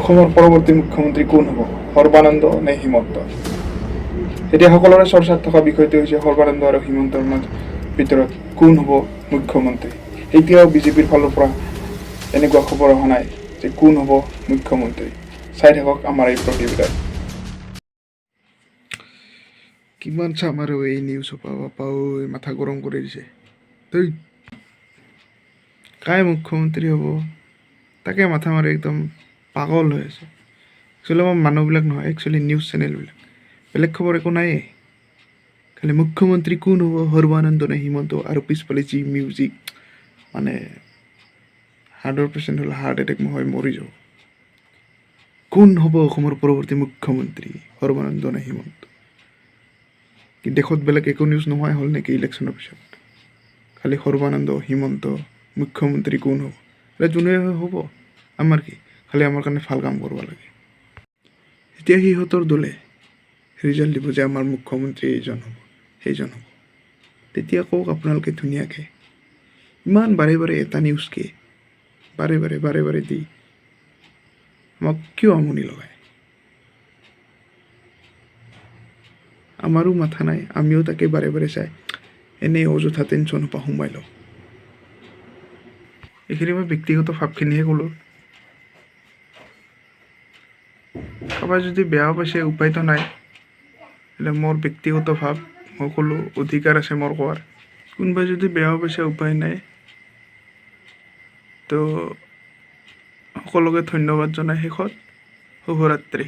অসমৰ পৰৱৰ্তী মুখ্যমন্ত্ৰী কোন হ'ব, সৰ্বানন্দ নে হিমন্ত? এতিয়া সকলোৰে চৰ্চাত থকা বিষয়টো হৈছে সৰ্বানন্দ আৰু হিমন্তৰ ভিতৰত কোন হ'ব মুখ্যমন্ত্ৰী। এতিয়াও বিজেপিৰ ফালৰ পৰা এনেকুৱা খবৰ অহা নাই যে কোন হ'ব মুখ্যমন্ত্ৰী। চাই থাকক আমাৰ এই প্ৰতিবেদন। কিমান চাম আৰু এই নিউজ সোপা, বাপা ঐ, মাথা গৰম কৰি দিছে। ধেই, কাই মুখ্যমন্ত্ৰী হ'ব তাকে মাথা মাৰি একদম পাগল হৈ আছে। একচুৱেলি মই মানুহবিলাক নহয়, একচুৱেলি নিউজ চেনেলবিলাক, বেলেগ খবৰ একো নায়েই, খালি মুখ্যমন্ত্ৰী কোন হ'ব, সৰ্বানন্দ নে হিমন্ত, আৰু পিছফালে যি মিউজিক, মানে হাৰ্টৰ পেচেণ্ট হ'লে হাৰ্ট এটেক হৈ মৰি যাব। কোন হ'ব অসমৰ পৰৱৰ্তী মুখ্যমন্ত্ৰী, সৰ্বানন্দ নে হিমন্ত? কি দেশত বেলেগ একো নিউজ নোহোৱাই হ'ল নেকি ইলেকশ্যনৰ পিছত? খালি সৰ্বানন্দ হিমন্ত মুখ্যমন্ত্ৰী কোন হ'ব। এতিয়া যোনে হ'ব আমাৰ কি, খালি আমাৰ কাৰণে ভাল কাম কৰিব লাগে। এতিয়া সিহঁতৰ দলে ৰিজাল্ট দিব যে আমাৰ মুখ্যমন্ত্ৰী এইজন হ'ব, সেইজন হ'ব, তেতিয়া কওক আপোনালোকে ধুনীয়াকৈ। ইমান বাৰে বাৰে এটা নিউজকে বাৰে বাৰে বাৰে বাৰে দি আমাক কিয় আমনি লগায়? আমাৰো মাথা নাই, আমিও তাকে বাৰে বাৰে চাই এনেই অযথা টেনশ্যন সোপা সোমাই লওঁ। এইখিনি মই ব্যক্তিগত ভাৱখিনিহে ক'লোঁ, কাৰোবাৰ যদি বেয়াও পাইছে উপায়তো নাই, এতিয়া মোৰ ব্যক্তিগত ভাৱ মই ক'লোঁ, অধিকাৰ আছে মোৰ কোৱাৰ। কোনোবাই যদি বেয়াও পাইছে উপায় নাই। তো সকলোকে ধন্যবাদ জনাই শেষত শুভৰাত্ৰি।